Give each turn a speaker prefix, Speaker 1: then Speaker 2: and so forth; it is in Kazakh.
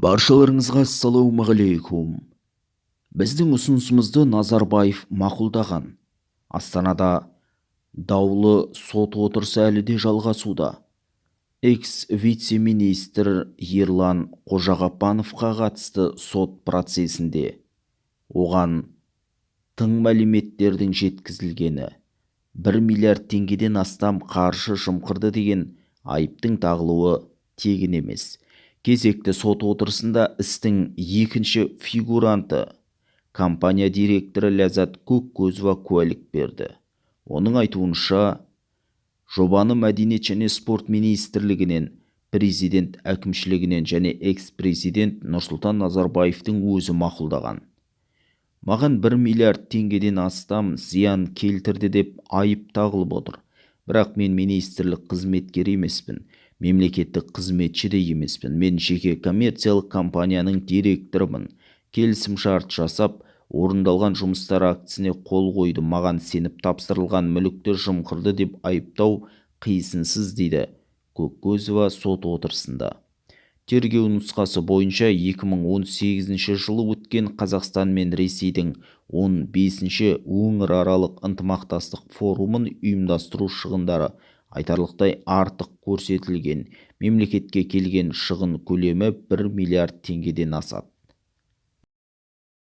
Speaker 1: Баршаларыңызға ассалаумағалейкум. Біздің ұсынысымызды Назарбаев мақұлдаған. Астанада даулы сот отырысы әлі де жалғасуда. Экс-вице-министр Ерлан Қожағаппановқа қатысты сот процесінде оған тың мәліметтердің жеткізілгені, 1 миллиард теңгеден астам қаржы жымқырды деген айыптың тағылуы тегін емес. Кезекті сот отырысында істің екінші фигуранты, компания директоры Ләззат Көккөзова куәлік берді. Оның айтуынша, жобаны Мәдениет және спорт министрлігінен, президент әкімшілігінен және экс-президент Нұрсұлтан Назарбаевтың өзі мақұлдаған. Маған 1 миллиард теңгеден астам зиян келтірді деп айып тағылып отыр. Бірақ мен министрлік қызметкері емеспін, мемлекеттік қызметші де емеспін. Мен жеке коммерциялық компанияның директорымын. Келісімшарт жасап, орындалған жұмыстар актісіне қол қойдым. Маған сеніп тапсырылған мүлікті жымқырды деп айыптау қисынсыз, дейді Көккөзова сот отырысында. Тергеу нұсқасы бойынша 2018 жылы өткен Қазақстан мен Ресейдің 15-ші өңіраралық ынтымақтастық форумын ұйымдастыру шығындары айтарлықтай артық көрсетілген. Мемлекетке келген шығын көлемі 1 миллиард теңгеден асады.